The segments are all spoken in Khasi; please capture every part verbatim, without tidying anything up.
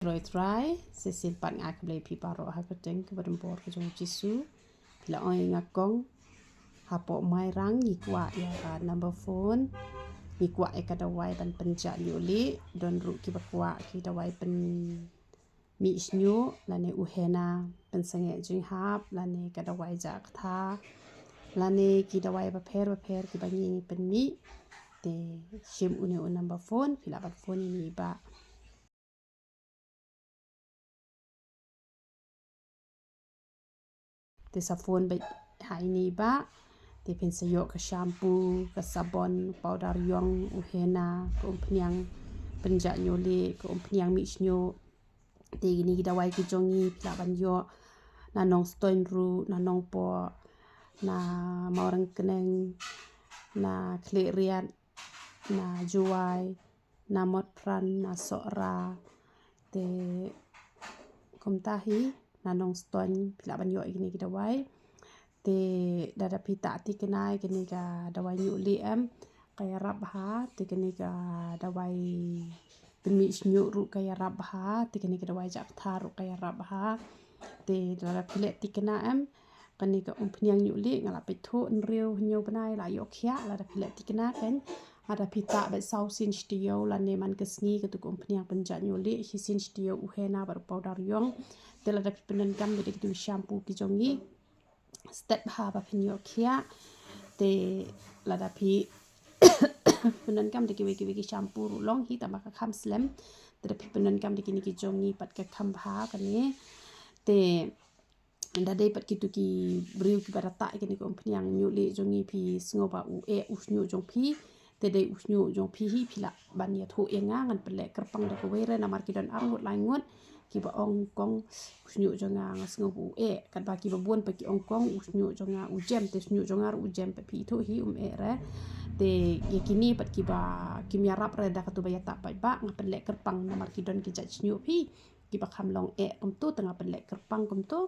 Roi trai, shisien pat nga ai khublei phi baroh ha ka kyrteng kaba donbor ka jong u Jisu. Phi la ong ïa nga kong, hapoh Mairang ngi kwah ïa ka number phone, ngi kwah ïa ka dawai ban pynjah ñiuh lieh, don ruh kiba kwah ki dawai pynmih shñiuh, lane u henna pynsangeh jinghap, lane ka dawai jah ktha, lane ki dawai bapher bapher kiba ngi pynmih. Te shim une u number phone, phi lah ban phone ïa ine i bah. Te sa phone beit ha ine i bah. Te phin sa ïoh ka shampoo, ka sabon, powder ïong, u henna, ka umphniang pynjah ñiuh lieh, ka umphniang mih shñiuh. Te kine ki dawai ki jong ngi phi lah ban ïoh na Nongstoiñ ruh, na Nongpoh, na Mawryngkneng, na Khliehriat, na Jowai, na Motphran, na Sohra. Te kumta hi na Nongstoiñ phi lah ban ïoh ïa kine ki dawai. Te lada phi tah tikna ïa kine ka dawai ñiuh lieh em, ka ïarap bha, te kine ka dawai pynmih shñiuh ruh ka ïarap bha, te kine ka dawai jah ktha ruh ka ïarap bha. Te lada phi leh tikna em, kane ka umphniang ñiuh lieh nga la peit thuh hynriew hynñiew bnai la ïoh khiah, lada phi leh tikna kan. Lada phi tah beit saw sien shi taïew lane man ka sngi katu ka umphniang pynjah ñiuh lieh, shi sien shi taïew u henna bad u powder ïong. Te lada phi pyndonkam beit da kitu ki shampoo ki jong ngi, stet bha ba phin ïoh khiah. Te lada phi pyndonkam da kiwei kiwei ki shampoo ruh long hi, tangba ka kham slem. Te lada phi pyndonkam da kine ki jong ngi pat ka kham bha kane. Te da dei pat kitu ki briew kiba da tah ïa kine ki umphniang ñiuh lieh jong ngi, phi sngew ba u eh u shñiuh jong phi, te dei u shñiuh jong phi hi, phi lah ban ïathuh ïa nga, ngan pynleh kyrpang da kawei re, namar ki don ar ngut lai ngut kiba ong kong u shñiuh jong nga nga sngew ba u eh, katba kiba bun pat ki ong kong u shñiuh jong nga u jem, te shñiuh jong nga ruh u jem pat, phi ithuh hi, um eh re. Te ïa kine pat kiba kim ïarap re da katu ba ïatah paidbah, nga pynleh kyrpang namar ki don ki jait shñiuh phi kiba kham long eh kumtu, te nga pynleh kyrpang kumtu.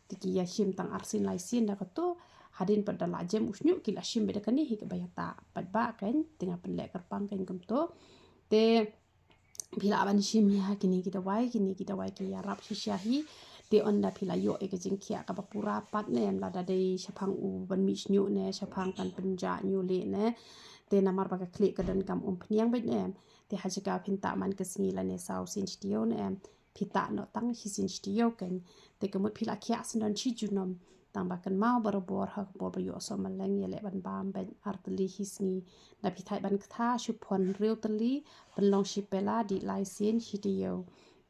Te ki ïa shim tang arsien laisien da katu, hadien pat da la jem u shñiuh ki la shim beit da kane hi kaba ïatah paidbah kan, te nga pynleh kyrpang kan kumtu. Te phi lah ban shim ïa kine ki dawai, kine ki dawai ki ïarap shisha hi. Te ynda phi la ïoh ïa ka jingkhiah kaba pura pat ne em, lada dei shaphang u ban mih shñiuh ne shaphang kan pynjah ñiuh lieh ne, te namar ba ka khlieh ka donkam umphniang beit ne em, te ha jaka phin tah man ka sngi lane saw sien shi taïew ne em, phi tah noh tang shi sien shi taïew kan. Te ka mut phi la khiah shen don shi junom. Tangba kynmaw barabor ha ka por ba ïoh sohmylleng ïaleh ban bam beit ar tylli hi sngi. Da phi thait ban ktha shu phon hynriew tylli, pynlong shi pela, dih lai sien shi taïew.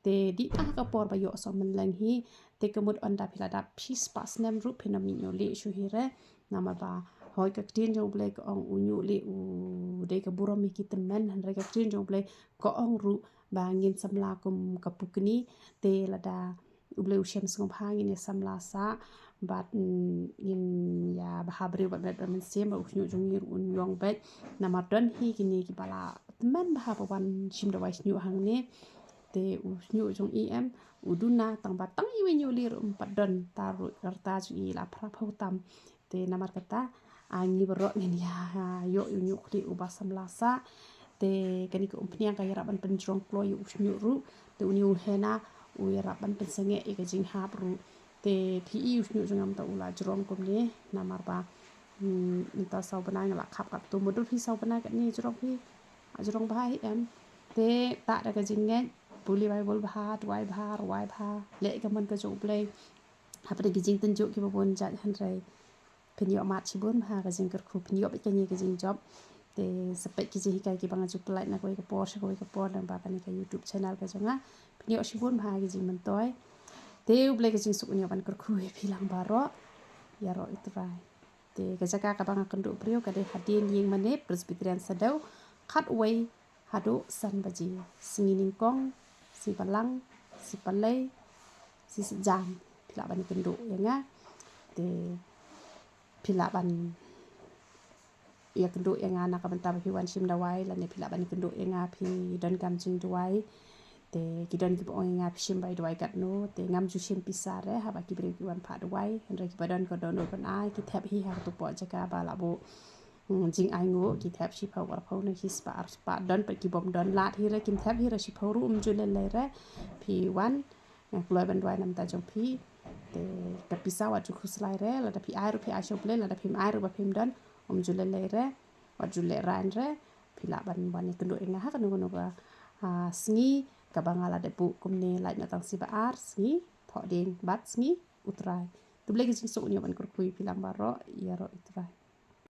Te dih tang ha ka por ba ïoh sohmylleng hi. Te ka mut ynda phi la dap shispah snem ruh phin ym mih ñiuh lieh shuh hi re. Namar ba hooid ka ktien jong U Blei ka ong u ñiuh lieh u dei ka burom ïa ki tymmen, hynrei ka ktien jong U Blei ka ong ruh ba ngin samla kum ka pukni. Te lada U Blei u shem sngewbha ngin ïa samla sah bad, mm, ngin ïa bha briew bad met bad mynsiem, bad u shñiuh jong ngi ruh un ïong beit. Namar don hi kine kiba la tymmen bha ba wan shim dawai shñiuh hangne. Te u shñiuh jong i em u duna, tangba tang iwei i ñiuh lieh ruh ym pat don, ta ruh ka rta jong i la phra phew tam. Te namar kata, a, ngi baroh ngin ïa ïoh ïa u ñiuh khlieh uba samla sah. Te kane ka umphniang ka ïarap ban pynjrong kloi ïa u shñiuh ruh. Te une u henna u ïarap ban pynsangeh ïa ka jinghap ruh. Te phi i u shñiuh jong nga mynta u la jrong kumne, namar ba, hmm, mynta saw bnai nga la khap katto. Mutdur phi saw bnai katne jrong phi, a, jrong bha hi em. Te tah da ka jingngeit, pule Baibl bha, duwai bha, rwai bha, leh ïa ka mon ka jong U Blei. Hapdeng ki jingtynjuh kiba bun jait, hynrei phin ïoh mad shibun bha ka jingkyrkhu, phin ïoh beit kane ka jingjop. Te sa peit ki jinghikai kiba nga ju pynlait na kawei ka por sha kawei ka por lyngba kane ka YouTube channel ka jong nga, phin ïoh shibun bha ki jingmyntoi. Te U Blei ka jingsuk un ïoh ban kyrkhu ïa phi lang baroh. Ïaroh ïa U Trai. Te ka jaka kaba nga kynduh briew ka dei hadien ïing mane Presbyterian Sadew, khatwei haduh san baje, sngi nyngkong, sngi balang, sngi palei, sngi sitjam. Phi lah ban ïakynduh ïa nga. Te phi lah ban ïakynduh ïa nga na ka bynta ba phi wan shim dawai, lane phi lah ban ïakynduh ïa nga phi donkam jingduwai. Te ki don kiba ong ïa nga phi shim bai duwai katno, te ngam ju shim pisa re, haba ki briew ki wan phah duwai, hynrei kiba don ka download ban ai, ki thep hi ha kato ka jaka ba lah buh Hmm, jingainguh ki thep shiphew arphew ne ki spah ar spah, don pat ki bym don lad hi re, kim thep hi re, shiphew ruh ym ju lei lei re. Phi wan, nga kloi ban duwai na bynta jong phi. Te ka pisa wat ju khuslai re, lada phi ai ruh phi ai sha U Blei, lada phim ai ruh ba phim don, ym ju lei lei re. Wat ju lehraiñ re. Phi lah ban wan ïakynduh ïa nga ha kano kano ka, ah, sngi, kaba nga la dep buh kumne, lait noh tang shi ba ar sngi, thoh dieng bad sngi U Trai. To Blei ka jingsuk un ïoh ban kyrkhu ïa phi lang baroh, ïaroh ïa U Trai.